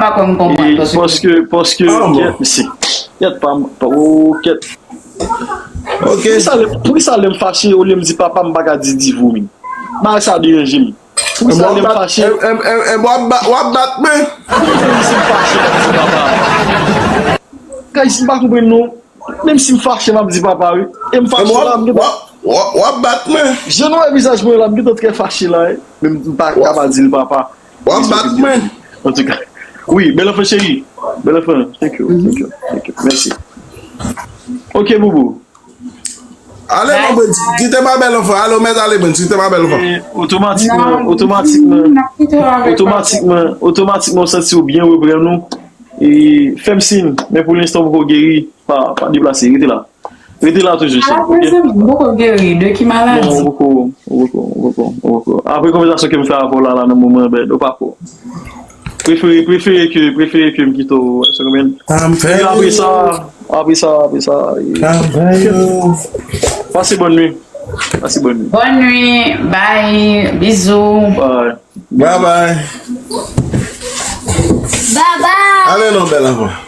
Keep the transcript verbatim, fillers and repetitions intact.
pa kwè m konprann, paske paske, paske, kèt, mesye. Kèt, pa, pa, oh, kèt. Ok. Poukisa lè, poukisa lè m fache, olye m di papa, m pa ka di Divou, men? Bagay sa deranje m. Poukisa lè m fache? E, e, e, e, w ap ba-, w ap bat mwen. Menm si m fache, m ap di papa. Guys, m pa konprann non. Menm si m fache, m ap di papa, wi. E m fache la, m gentan. W ap, w ap, w ap bat mwen. Jan nou wè vizaj mwen la, m gentan trè fache la, wi. Men m pa ka pa di l papa. W ap bat mwen. Antouka. Wi, bèl anfan cheri. Bèl anfan. Thank you, thank you, thank you. Mèsi. Ok, boubou. Ale, Brens, kite ma bèl anfan. Ale, ou mèt ale, Brens, kite ma bèl anfan. E, otomatikman, otomatikman, otomatikman, otomatikman, ou santi w byen reprann ou. E, fè m siy, men pou lenstan, ou poko geri. Pa, pa deplase, rete la. Rete la toujou, cheri. Malad, mezanmi, m poko geri. De ki maladi? Non, ou poko, ou poko, ou poko, ou poko. Apre konvèsasyon ke m fè avè w la, la, nan moman, ben, ou pa ko. Prefere, prefere ke, prefere ke m kite w, èske w konprann? Apre sa, apre sa, apre sa, e, pase bòn nwi. Pase bòn nwi. Bòn nwi, bye, bizou. Bye. Bye bye. Bye bye. Ale non, bèl anfan.